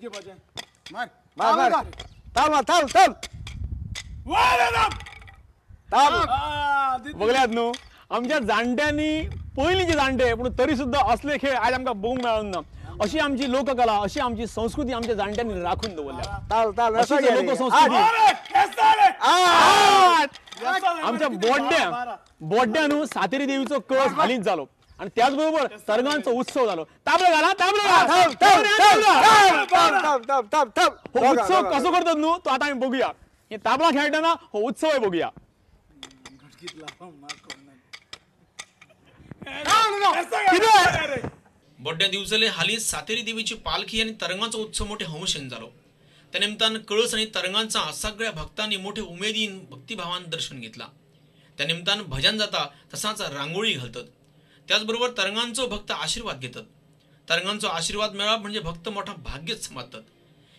मार मार ताल ताल ताल ताल बघल्यात न्हू आमच्या जाणट्यांनी पयलींचे जाणटे पूण तरी सुद्दां असले खेळ आयज आमकां बघूंक मेळून ना. अशी आमची लोककला, अशी आमची संस्कृती आमच्या जाणट्यांनी राखून दवरल्या. ताल ताल अशी लोकसंस्कृती आमच्या बोड्ड्या बोड्ड्या न्हू सातेरी देवीचो कळस हालींच जालो आणि त्याचबरोबर तरंगांचो उत्सव जालो. ताबलो घाला ताबलो. हो उत्सव कसो करतात न्हू तो आता आमी बघूया. हे ताबला खेळटना हो उत्सव बघूया. बोड्ड्या दिवचले हालींच सातेरी देवीची पालखी आनी तरंगांचो उत्सव मोठे हौशेन जालो. त्या निमतान कळस आनी तरंगांचा सगळ्या भक्तांनी मोठे उमेदीन भक्तिभावान दर्शन घेतला. त्या निमतान भजन जाता तसाच रांगोळी घालतात. त्याचबरोबर तरंगांचो भक्त आशीर्वाद घेतात. तरंगांचो आशीर्वाद मेळप म्हणजे भक्त मोठा भाग्यच समजतात.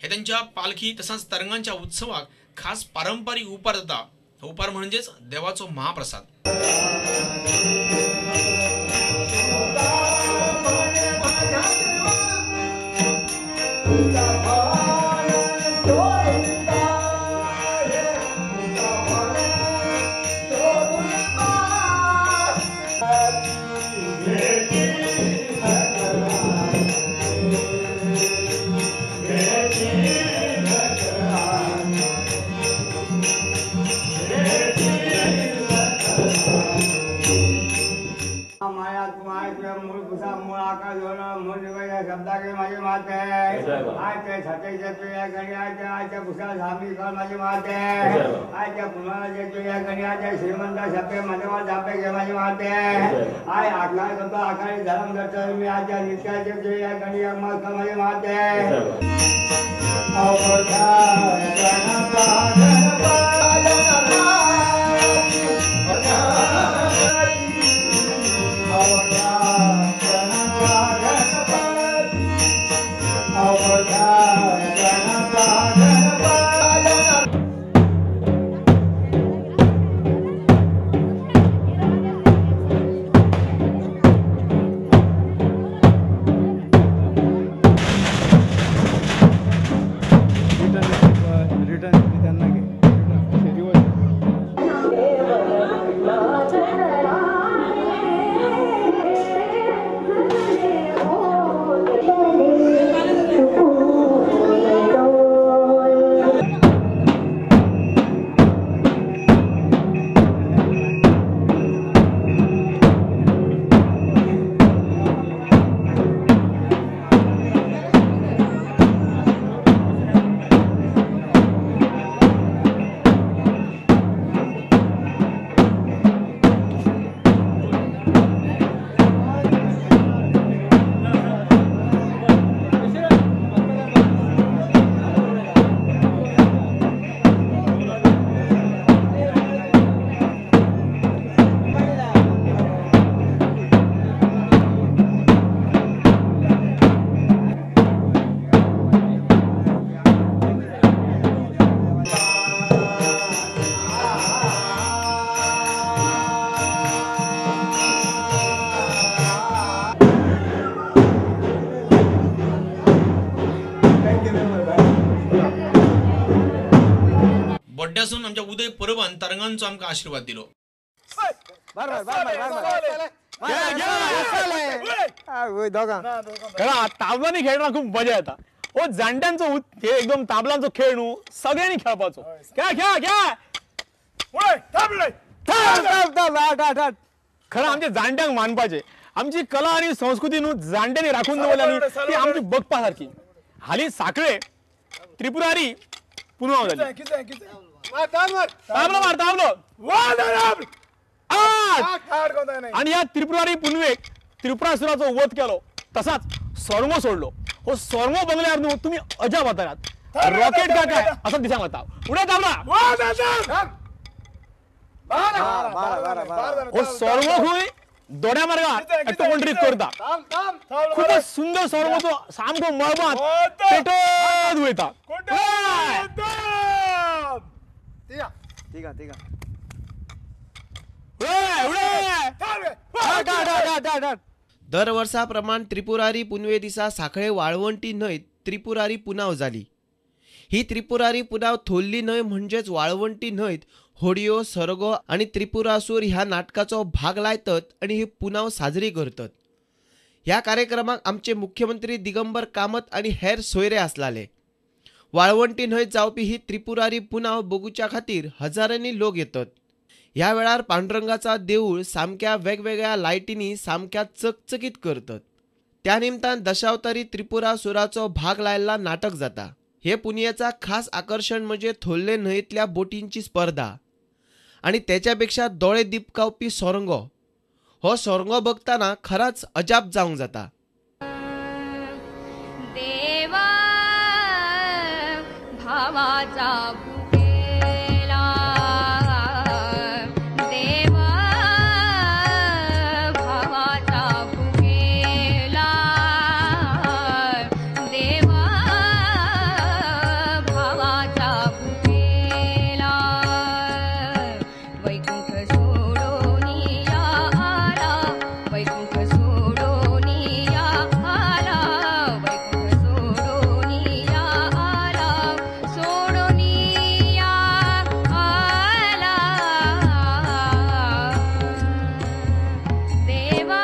हे त्यांच्या पालखी तसाच तरंगांच्या उत्सवाक खास पारंपरिक उपार जाता. उपार म्हणजेच देवाचो महाप्रसाद. श्रीमंत शब्दे माझे झापे घे माझे माते I आकार करतो आकारी धर्म दर्शन मी आजच्या नित्याचे तुझ्या गणी माझे माते. बोड्ड्यासून आमच्या उदय परबान तरंगांचो आमकां आशीर्वाद दिलो. ताबलांनी खेळना खूप मजा येता. हो जाणट्यांचो हे एकदम ताबलांचो खेळ न्हू सगळ्यांनी खेळपाचो. खेळ खेळ खेळ. खरं आमच्या जाणट्यांक मानपाचें. आमची कला आनी संस्कृती न्हू जाणट्यांनी राखून दवरल्या न्ही ती आमची बघपा सारकी. हालीं साखळे त्रिपुरारी पुनव जाली. ताबलो मार ताबलो. आनी ह्या त्रिपुरारी पुनवेक त्रिपुरासुराचो वध केलो तसाच सोरंगो सोडलो. हो सोरंगो बंगल्यार न्हू तुमी अजाप जातात. रॉकेट काय काय असं दिसांक वता. उडय ताबला. हो सोरंगो खंय दोड्या मार्गार एकटो कोण तरी करता. खूपच सुंदर सोरंगो सामको मळबांत पेटत वयता. दर वर्सा प्रमाण त्रिपुरारी पुनवे दिसा साखळे वाळवंटी न्हंयत त्रिपुरारी पुनाव जाली. ही त्रिपुरारी पुनाव थोल्ली न्हंय म्हणजेच वाळवंटी न्हंयत होडयो, सरगो आनी त्रिपुरासूर ह्या नाटकाचो भाग लायतात आनी ही पुनाव साजरी करतात. ह्या कार्यक्रमाक आमचे मुख्यमंत्री दिगंबर कामत आनी हेर सोयरे आसलाले. वाळवंटी न्हंयत जावपी ही त्रिपुरारी पुनाव बघुच्या खातीर हजारांनी लोक येतात. ह्या वेळार पांडुरंगाचा देऊळ सामक्या वेगवेगळ्या लायटींनी सामक्या चकचकीत करतात. त्या निमतान दशावतारी त्रिपुरासुराचो भाग लायल्ला नाटक जाता. हे पुनयेचा खास आकर्षण म्हणजे थोल्ले न्हंयेतल्या बोटींची स्पर्धा आणि त्याच्यापेक्षा दोळे दिपकावपी सोरंगो. हो सोरंगो बघताना खराच अजाप जावंक जाता. देवा भावाचा भुकेला, देवा भावाचा भुकेला, देवा भावाचा भुकेला, वैकुंठ सोडोनिया आला, वैकुंठ सोडोनिया आला, वैकुंठ सोडोनिया आला, सोडोनिया आला, देवा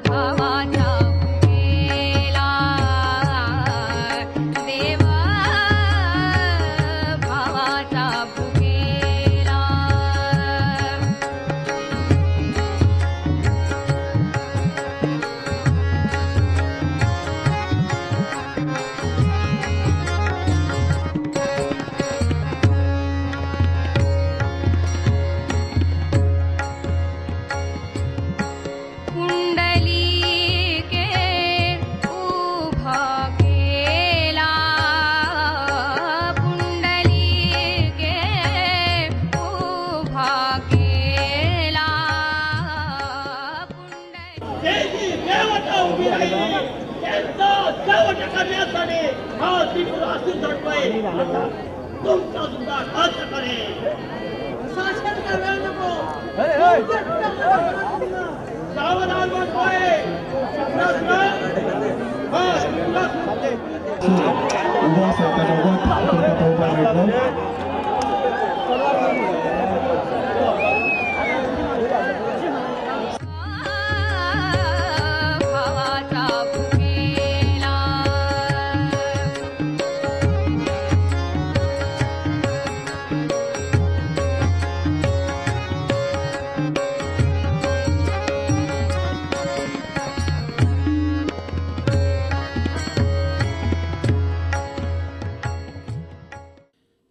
भावाचा भुकेला, देवा भावाचा भुकेला. कुंडलिके उभा केला, पुंडलिके उभा केला, पुंडलिके देवता उभी राहिली त्यांचा चवट करण्यासाठी हा त्रिपुरासूर झटतोय. आता तुमचा सुद्धा घात करेल. शासनचा वेळ नको. सावधान म्हणतोय. हा त्रिपुरासूर उभो आसा ताजो वध तुमकां पळोवपाक मेळटलो. भावाचा भुकेला.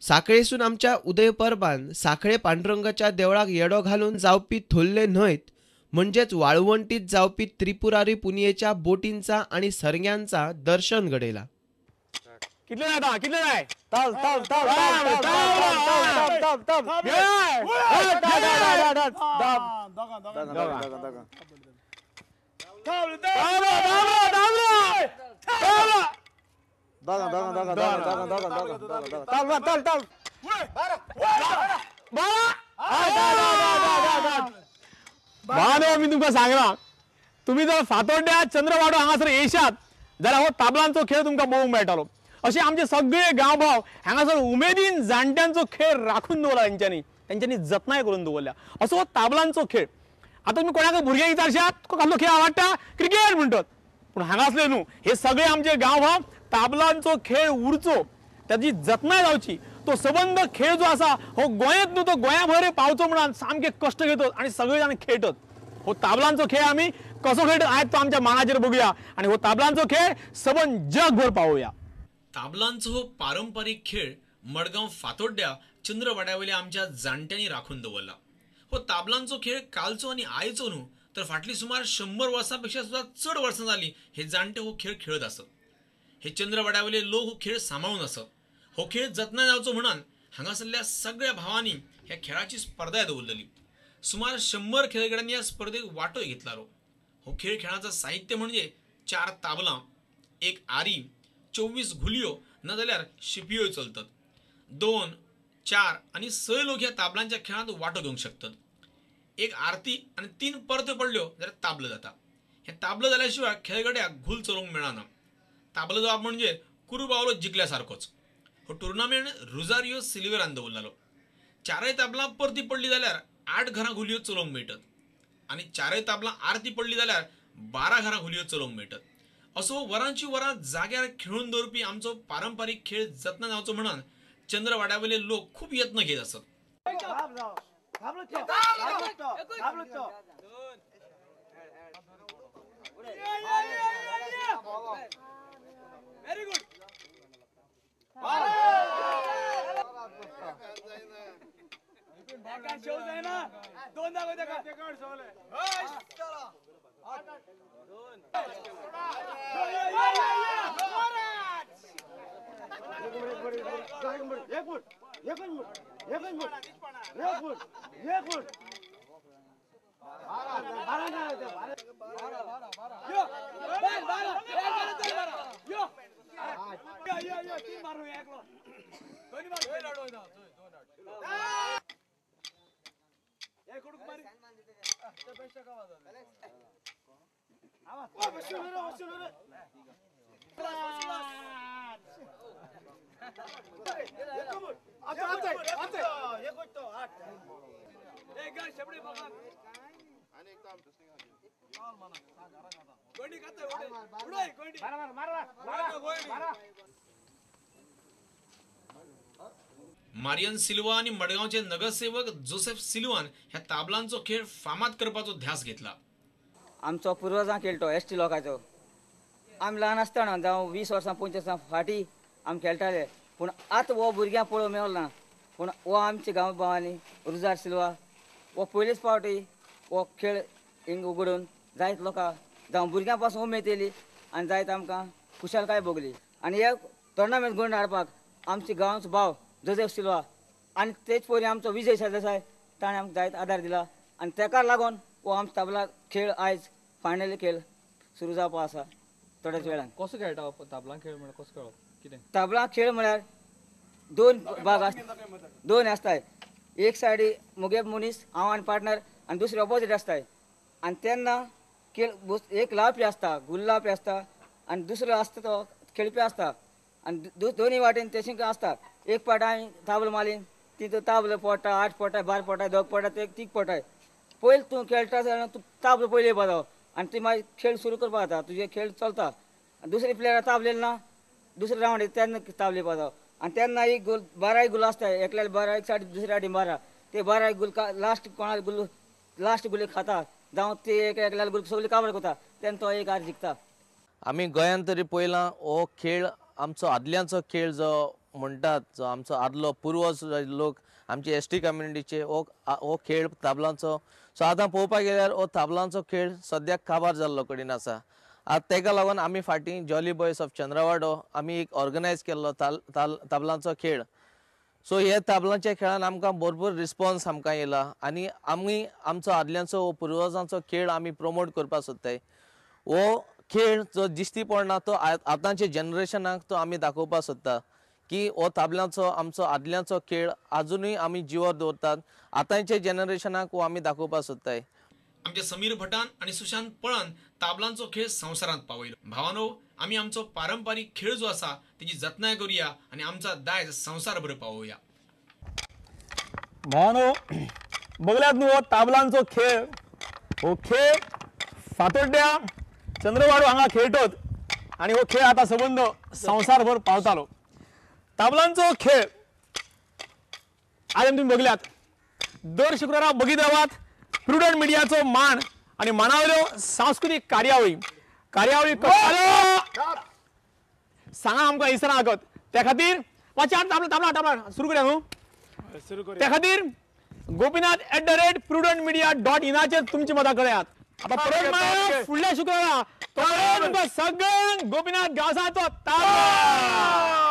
साखळेसून आमच्या उदय परबान साखळे पांडुरंगाच्या देवळाक येडो घालून जावपी थोल्ले न्हंयत म्हणजेच वाळवंटीत जावपी त्रिपुरारी पुनयेच्या बोटींचा आणि सरग्यांचा दर्शन घडयला. कितले जाय आता? कितले जाय? ताल ताल ताल ताल ताल ताल ताल ताल ताल. बानो मी तुमकां सांगला, तुम्ही जर फातोड्ड्या चंद्रवाडो हांगासर येशात जाल्यार हो ताबलांचो खेळ तुमकां पळोवंक मेळटलो. अशे आमचे सगळे गांवभाव हांगासर उमेदीन जाणट्यांचो खेळ राखून दवरला, तेंच्यांनी जतनाय करून दवरल्या. असो हो ताबलांचो खेळ. आतां तुमी कोणाक भुरग्यांक विचारशात तुका कसलो खेळ आवडटा, क्रिकेट म्हणटात. पूण हांगासले न्हू, हे सगळे आमचे गांवभाव ताबलांचो खेळ उरचो, ताजी जतनाय जावची, तो सबंद खेळ जो आसा हो गोंयांत न्हू तो गोंया भर पावचो म्हणून सामके कश्ट घेतात आनी सगळे जाण खेळटात. हो ताबलांचो खेळ आमी कसो खेळटात आयज तो आमच्या मानाचेर बघुया आनी हो ताबलांचो खेळ सबंद जगभर पावोवया. ताबलांचो हो पारंपारीक खेळ मडगांव फातोड्ड्या चंद्रवाड्यावयल्या आमच्या जाणट्यांनी राखून दवरला. हो ताबलांचो खेळ कालचो आनी आयचो न्हू तर फाटली सुमार 100 वर्सां पेक्षा सुद्दां चड वर्सां जाली हे जाणटे हो खेळ खेळत आसत. हे चंद्रवाड्यावयले लोक हो खेळ सांबाळून आसत. हो खेळ जतनाय जावचो म्हणून हांगासरल्या सगळ्या भावांनी ह्या खेळाची स्पर्धा दवरलेली. सुमार 100 खेळगड्यांनी ह्या स्पर्धेत वांटोय घेतलालो. हो खेळ खेळाचा साहित्य म्हणजे 4 ताबलां, 1 आरी, 24 घुलयो ना जाल्यार शिपयोय चलतात. 2, 4 आनी 6 लोक ह्या ताबलांच्या खेळांत वांटो घेवंक शकतात. 1 आरती आनी 3 परत्यो पडल्यो जाल्यार ताबलो जाता. हें ताबलो जाल्या शिवाय खेळगड्याक घूल चलोवंक मेळना. ताबलो जावप म्हणजे कुरूबावलो जिखल्या सारकोच. हो टुर्नामेंट रुजारियो सिल्वेरान दवरलेलो. चारय ताबलां परती पडली जाल्यार 8 घरां घुलयो चलोवंक मेळटत आनी चारय ताबलां आरती पडली जाल्यार 12 घरां घुलयो चलोवंक मेळटत. असो वरांची वरां जाग्यार खेळून दवरपी आमचो पारंपारीक खेळ जतन जावचो म्हणून चंद्रवाड्यावेले लोक खूब यत्न घेत आसत. मारियन सिल्वा आनी मडगांवचे नगरसेवक जोसेफ सिल्वान ह्या ताबलांचो खेळ फामाद करपाचो ध्यास घेतला. आमचो पुर्वजां खेळटो एस टी लोकांचो. आमी ल्हान आसतना जावं 20 वर्सां 25 वर्सां फाटीं आमी खेळटाले, पूण आतां हो भुरग्यांक पळोवंक मेळना. पूण हो आमच्या गांव भावांनी रुजार सिल्वा हो पयलीच फावटी हो खेळ हिंग उगडून जायत लोकां जावं भुरग्यां पासून उमेद येयली आनी जायत आमकां खुशालकाय भोगली. आनी हे टोर्नामेंट घडोवन हाडपाक आमच्या गांवचो भाव जोसेफ सिल्वा आनी तेच पयलीं आमचो विजय सरदेसाय ताणें आमकां जायत आदार दिला आनी तेका लागून हो आमचो ताबला खेळ आयज फायनल खेळ सुरू जावपा आसा थोड्याच वेळान. कसो खेळटा ताबलां खेळ म्हळ्यार कसो खेळप कितें? ताबलां खेळ म्हळ्यार 2 भाग आसता, 2 आसताय. एक सायडी मुगे मनीस हांव आनी पार्टनर आनी दुसरे ऑपोजीट आसताय. आनी तेन्ना खेळ एक लावपी आसता, गुल लावपी आसता आनी दुसरो आसता तो खेळपी आसता. आनी दोनी वाटेन तशें आसता. एक पाट हांवें ताबलो मालीन तितून ताबलो पोडटा, 8 पोडटा, 12 पोडटा, 2 पोडटा, 3 पोडटाय. पयलीं तूं खेळटा जाल्यार तूं ताबलो पयलीं येवपा जावो आनी तुवें मागीर खेळ सुरू करपा जाता, तुजे खेळ चलता. दुसरे प्लेयर ताबलेले ना दुसरे रावंड तेन्ना ताबले येवपा जावो. आनी तेन्ना एक गोल 12 गोल आसता, एकल्याक 12 एक सायड दुसऱ्या सायडीन 12. ते 12 गोल लास्ट कोणाक गोल लास्ट गोली खाता जावं ते एकल्याक गोल सगळी काबर करता तेन्ना तो एक हार जिखता. आमी गोंयांत तरी पळयलां हो खेळ आमचो आदल्यांचो खेळ जो म्हणटात, जो आमचो आदलो पुर्वज लोक आमचे एस टी कम्युनिटीचे हो खेळ ताबलांचो. सो आतां पळोवपाक गेल्यार हो ताबलांचो खेळ सद्याक काबार जाल्लो कडेन आसा. आतां तेका लागून आमी फाटीं जॉली बॉयज ऑफ चंद्रवाडो आमी एक ऑर्गनायज केल्लो ताबलांचो खेळ. सो हे ताबलांच्या खेळान आमकां भरपूर रिस्पॉन्स आमकां येयला आनी आमी आमचो आदल्यांचो हो पुर्वजांचो खेळ आमी प्रमोट करपाक सोदताय. हो खेळ जो दिश्टी पडना तो आतांच्या जनरेशनाक तो आमी दाखोवपाक सोदता की हो ताबलांचो आमचो आदल्यांचो खेळ आजुनूय आमी जिवार दवरतात. आतांच्या जनरेशनाक हो आमी दाखोवपाक सोदताय. आमच्या समीर भटान आनी सुशांत पळान ताबलांचो खेळ संवसारांत पावयलो. भावानो, आमी आमचो पारंपारीक खेळ जो आसा तेजी जतनाय करुया आनी आमचा दायज संवसारभर पावोवया. भावानो, बघल्यात न्हू हो ताबलांचो खेळ. हो खेळ फातोड्ड्या चंद्रवाडो हांगा खेळटत आनी हो खेळ आतां सबंद संवसारभर पावतालो. ताबलांचो खेळ आज आमी तुमी बघल्यात. दर शुक्रारा बघीत रावात प्रुडंट मिडियाचो मान आनी मानावल्यो सांस्कृतीक कार्यावळी कार्यावळी सांगा आमकां इसरा आगत. त्या खातीर मातशें ताबला ताबला ताबला सुरू करूया न्हू. त्या खातीर गोपीनाथ @prudentmedia.in तुमची मतां कळयात. आतां परत मेळया फुडल्या शुक्रारा. सगळ्यांक गोपीनाथ गांवसाचो ताबला.